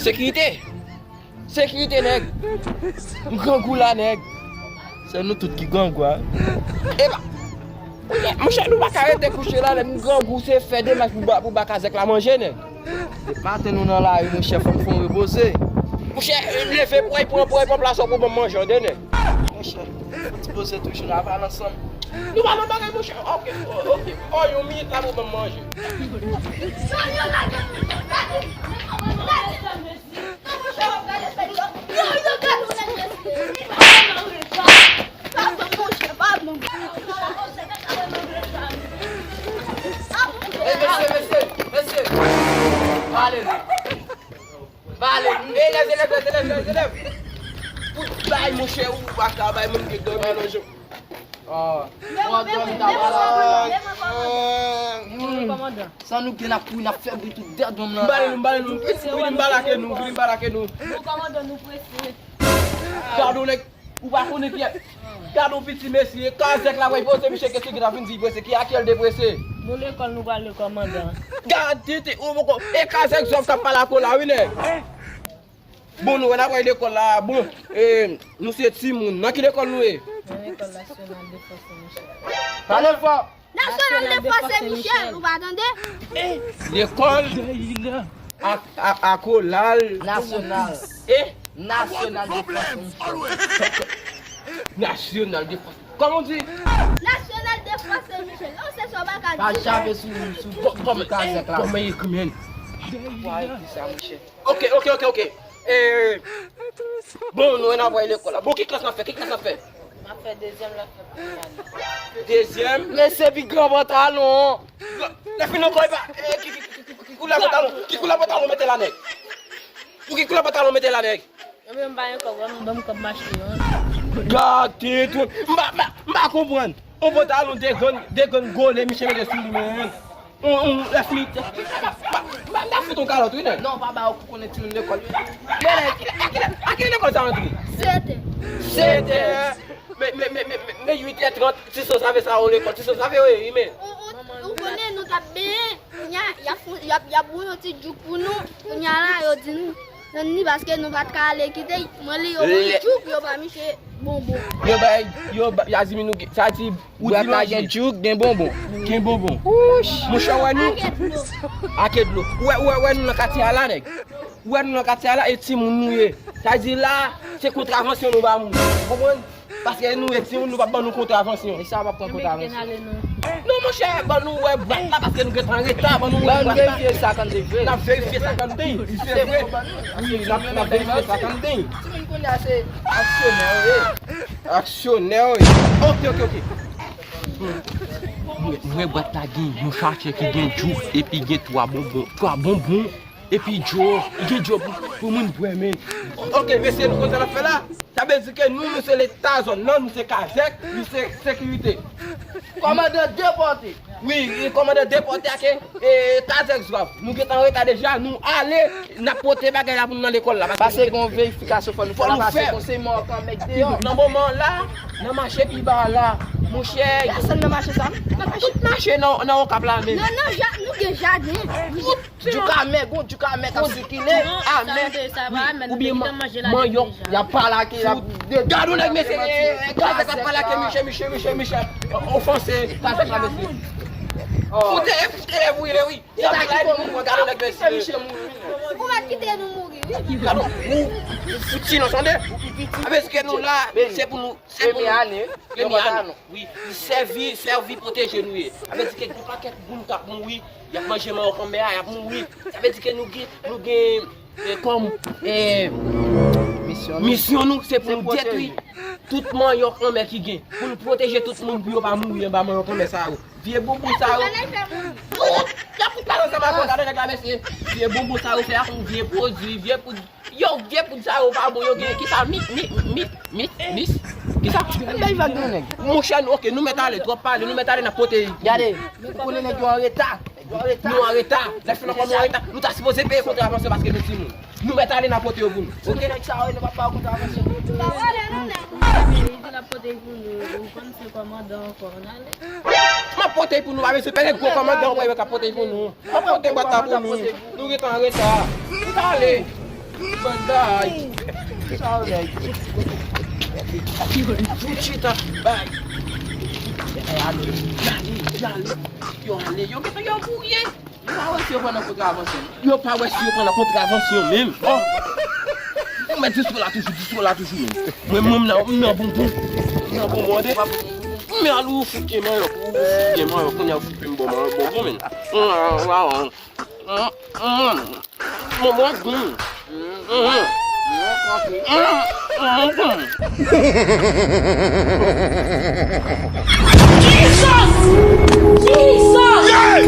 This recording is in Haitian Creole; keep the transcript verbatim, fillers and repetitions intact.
Sekirite! Sekirite, nèg! M grangou la, nèg! Se nou tout ki grangou, a. Epa! Monchè, nou pa ka rete kouche la, nèg. M grangou, se fè demach pou ba, pou ba kazèk la manje, nèg. Se maten nou nan lari, monchè, fò m fè yon repoze. Monchè, leve, pran, pran, pran, pran plas ou pou ban m manje, tande, nèg. Monchè, ti poze toujou, n a pale ansanm. Nou pa nan bagay, monchè. Oke, oke. Oh, yon minit la pou ban m manje. Ey, mesye, mesye, mesye. Pale nou. Pale nou. Ey, lèzelèv, lèzelèv, lèzelèv. Fout bay, monchè, ou pa ka bay moun ki dòmi nan je. Ah. Bon, dòmi ta pala. Kòmandan. Sa nou gen ap kouri, n ap fè bri tout dèdonm nan. M bale nou, m bale nou. Vini, vini, m balake nou, vini, m balake nou. Bon, kòmandan, nou prese. Gadon nèg, ou pa konnen kiyès. Gadon piti mesye, kazèk la, wè, poze misye kesyon ki ta vin di prese, ki a ki el deprese. Nou lekòl, nou pral lekòl, kòmandan. Gade, te, ou poko, e kazèk zòf k ap pale ak ou la, wi, nèg. Bon, nou wè n ap pral lekòl la, bon, e, nou se timoun. Nan ki lekòl nou ye? Nan lekòl Nasyonal Defans Sen Michèl. Pale fò! Nasyonal Defans Sen Michèl, ou pa tande? Lekòl ak, ak, akolal. Nasyonal. E? Nasyonal Defans Sen Michèl. Nasyonal Defans. Kòman w di? Nasyonal Defans Sen Michèl. Non, se sa w pa ka di. Pa chape sou, sou, sou kazèk la. Kòman e ekri, menn? Wa ekri sa, monchè. Ok, ok, ok, ok. E, bon, nou wè n ap pral lekòl la. Bon, ki klas n ap fè? Ki klas n ap fè? M ap fè dezyèm, l ap fè premyè. Dezyèm? Mesye pi gran pantalon. Lè fin ankò, e pa, e, ki, ki, ki, ki, ki koulè pantalon? Ki koulè pantalon mete la, nèg? Pou ki koulè pantalon mete la, nèg? Ebyen, m pa gen kòb, ban m, ban m kòb m achte yon. Gade tou. M pa, m pa, m pa konprann. On pantalon de grenn, de grenn gole, misye mete sou li, menn. On, on, lèf mi, m ta fout on kalòt, wi, nèg. Non, pa ba yo pou konnen timoun lekòl. Men, nèg, kilè, kilè, a kilè lekòl sa antre? Sèt è. Sèt è. Men, men, men, men, men, men uit è trant, ti san save sa yo lekòl, ti san save yo ye, wi, men. Ou, ou, ou konnen nou t ap benyen, kounye a, y ap fon, y ap, y ap bouyon ti djouk pou nou, kounye a la, yo di nou, Nan ni paske nou pa t ka ale kite, mwen li yo ban m djouk, yo ba misye bonbon. Yo bay, yo ba, y a di mi nou, sa di, ou di bwat la gen djouk, gen bonbon. Gen bonbon. Monchè, wè nou. Ake dlo. Ake dlo. Ou wè, ou wè, wè nou nan katye a la, nèg. Ou wè nou nan katye a la, e timoun nou ye. Sa di la, se kontravansyon nou ba moun. Ou konprann? Paske nou e timoun, nou p ap ban nou kontravansyon. E sa p ap pran kontravansyon. Non, monchè, ban nou wè bwat la, paske nou gentan an reta, ban nou wè bwat la. N ap verifye sa kan de vre. N ap verifye sa kan de. Se vre. Wi, n ap, n ap verifye sa kan de. Timoun kounye a se aksyonè yo ye. Aksyonè yo ye. Ok, ok, ok. Mwen, mwen bwat la gen yon sachè ki gen djouk epi gen twa bonbon. Twa bonbon. Epi djo, li gen djo pou, pou moun bwè, men. Ok, mesye, nou konn sa n ap fè la? Sa vle di ke nou, nou se leta zòn nan, nou se kazèk, nou se sekirite. Kòmandan depòte. Wi, e kòmandan depòte ak, e, kazèk zwav. Nou gentan an reta deja, nou ale, n ap pote bagay la pou nou nan lekòl la. Paske gen yon verifikasyon fò nou fè la, paske konsèy mò kanmèk deyò. Nan moman la, nan mache pi ba la, monchè. Pèsonn nan mache sa, non? Nan tout mache nan, nan Okap la menm. Non, non, ja-, nou gen jaden. Djouk amè, gon djouk amè k ap sikile, amè. Wi, oubyen manyòk, y ap pale ak, y ap de. Gade yon nèg mesye, kazèk ap pale ak misye, misye, misye, misye, ofanse, kazèk la mesye. Foute, foute lè vwile wi. Y ap pale pou mwen, gade yon nèg mesye. Ou mèt kite nou mouri wi. Gade, ou, ou fouti non, tande? Avèk ke nou la, se pou nou. Premye ane, premye ane. Wi, sèvi, sèvi pwoteje nou ye. Sa vle di ke gen pakèt moun k ap mouri, y ap manje manyòk anmè a, y ap mouri. Sa vle di ke nou gen, nou gen, e, kòm, e, misyon nou, se pou nou detwi tout manyòk anmè ki gen. Pou nou pwoteje tout moun, pou yo pa mouri anba manyòk anmè sa yo. Vye bonbon sa yo. Y ap fout pale ansanm avè w, gade nèg la mesye. Vye bonbon sa yo fè ak yon vye pwodui, vye poud. Yo, vye poud sa yo pa bon, yo gen, kisa, mi, mi, mi, mi, mis? Kisa? Bay vag non, nèg. Monchè, nou, ok, nou mèt ale, twòp pale, nou mèt ale, n ap pote. Gade, ou konnen nèg yo an reta. Nèg yo an reta. Nou an reta. Lè fin ankò nou an reta. Nou ta sipoze peye kontravansyon paske nou timoun. Nou mèt ale, n a pote yo pou nou. Oke? Nèg sa yo, nou pa pa kontravansyon. Li di l ap pote pou nou, ou konn se kòmandan ankò, n ale. M ap pote pou nou, pa bezwen pè nèg gwo kòmandan, ou wè yo k ap pote pou nou. M ap pote bwat la pou nou. Nou gentan an reta. Nou ka ale. Banda. Sa yo nèg. Tout chita. Bay. Yo ale. Yo ale. Yo gentan, yo gouye. Yo pa wè si yo pran nan kontravansyon. Yo pa wè si yo pran nan kontravansyon menm. Oh. Ou mèt distro la toujou, distro la toujou menm. Mwen, mwen, m nan, m nan bonbon. M nan bonbon, tande. Men al ou fout gen manyòk, ou fout gen manyòk, kounye a ou fout vin bon manyòk, bonbon menm. Mwen, mwen, mwen, mwen, mwen, mwen, mwen, mwen, mwen, mwen. Jesus! Jesus!